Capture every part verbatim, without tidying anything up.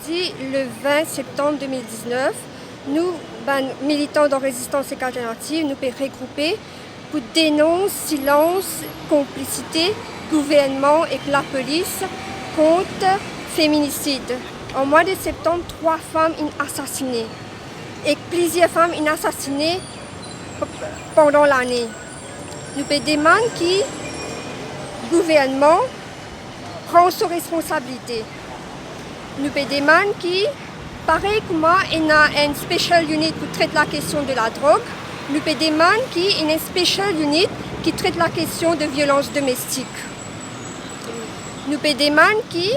Di le vin septanm de mil diznef, nou, bann militan dan Rezistans Ek Alternativ, nou pe regroupe pou denons silans, konplisite gouvernman ek lapolis kont feminisid. An mwa de septanm, trwa fam inn asasine ek plizier fam inn asasine p-, pandan lane. Nou pe demann ki gouvernman pran so responsabilite. Nou pe demann ki, parey kouma ena enn special unit pou tret lakestion de ladrog, nou pe demann ki ena enn special unit ki tret lakestion de violans domestik. Nou pe demann ki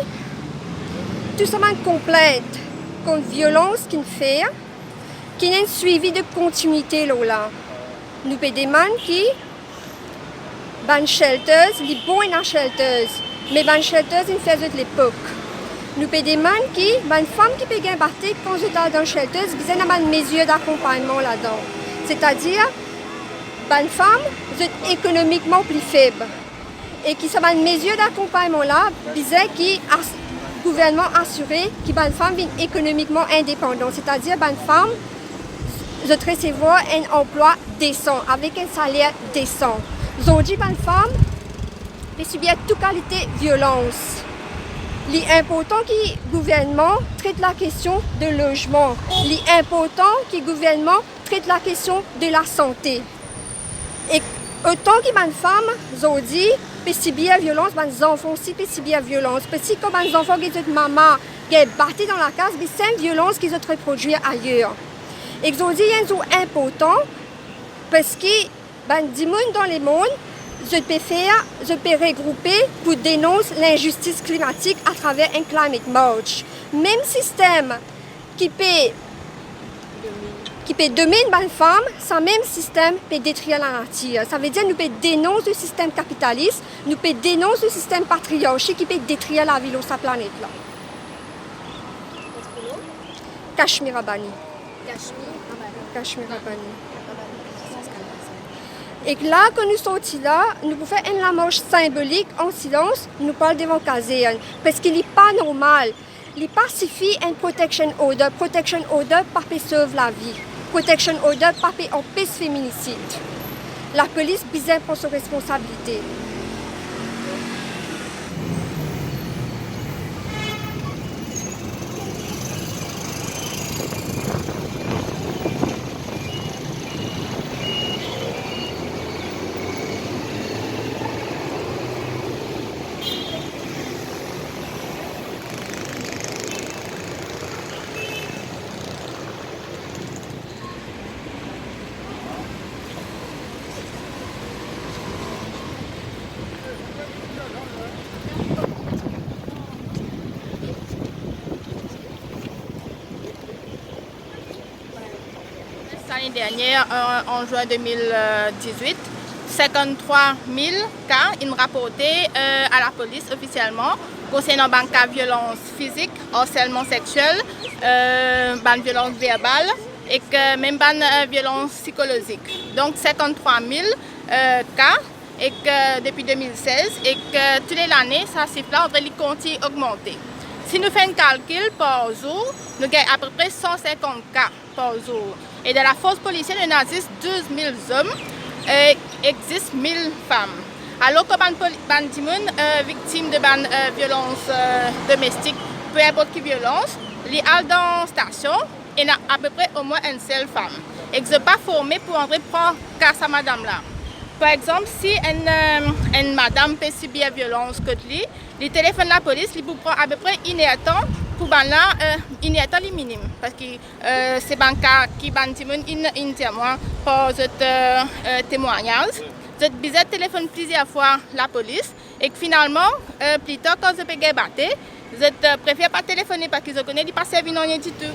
tou sa bann konplint kont violans ki'nn fer, ki ena enn swivi de kontinite lor la. Nou pe demann ki bann shelters, li bon ena shelters, me bann shelters inn fer zot lepok. Nou pe demann ki bann fam ki pe gagn bate kan zot al dan shelters, bizin ena bann mezir dakonpagnman ladan. Setadir, bann fam, zot ekonomikman pli feb. E ki sa bann mezir dakonpagnman la, bizin ki as-, gouvernman asire ki bann fam vinn ekonomikman indepandan, setadir bann fam, zot resevwar enn anplwa desan, avek enn saler desan. Zordi, bann fam pe sibir tou kalite violans. Li inportan ki gouvernman tret lakestion de lozman. Li inportan ki gouvernman tret lakestion de lasante. E otan ki bann fam zordi pe sibir violans, bann zanfan osi pe sibir violans. Parski kan bann zanfan get zot mama gagn bate dan lakaz, be same violans ki zot reprodwir ayer. Ek zordi enn zour inportan, parski bann dimoun dan lemond, zot pe fer, zot pe regroupe pou denons linzistis klimatik atraver enn climate march. Mem sistem ki pe, ki pe domin bann fam, sa mem sistem pe detrir lanatir. Savedir nou pe denons le sistem kapitalis, nou pe denons le sistem patriarki ki pe detrir lavi lor sa planet la. Kashmir Abani. Kashmir Abani. Kashmir Abani. Ek la, kan nou sorti la, nou pou fer enn lamars sinbolik an silans, nou pou al devan kazern, parski li pa normal. Li pa sifi enn protection order. Protection order pa pe sov lavi. Protection order pa pe anpes feminisid. Lapolis bizin pran so responsabilite. Lane dernier, euh, an zwin de mil dizwit, sinkant-trwa mil ka inn raporte, euh, a lapolis ofisielman konsernan bann ka violans fizik, arselman seksiel, euh, bann violans verbal ek, euh, mem bann, euh, violans psikolozik. Donk, sinkant-trwa mil, euh, ka, ek, euh, depi de mil sez, ek, euh, tou le lane, sa sif la, antre li kontign ogmante. Si nou fer enn kalkil par zour, nou gagn apepre san sinkant ka par zour. E dan lafors polisier, nou ena zis douz mil zom, e, ek zis mil fam. Alor ki bann poli-, bann dimoun, euh, viktim de bann, euh, violans, euh, domestik, pe inport ki violans, li al dan stasion, ena apepre omwin enn sel fam. Ek zot pa forme pou antre pran ka sa madam la. Par exanp, si enn, euh, enn madam pe sibir violans kot li, li telefonn lapolis, li pou pran apepre inertan pou bann la, euh, inertan li minim, parski, euh, se bann ka ki bann dimoun inn, inn dir mwa par zot, euh, euh, temwagnaz. Zot bizin telefonn plizier fwa lapolis, ek finalman, euh, pli tar, kan zot pe gagn bate, zot, euh, prefer pa telefone, parski zot kone li pa servi nanye ditou.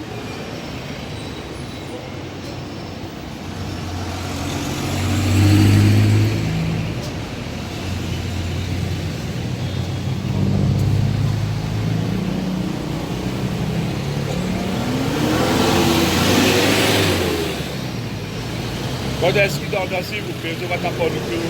Bon, eski dan, dan, silvouple, zot va kapab nou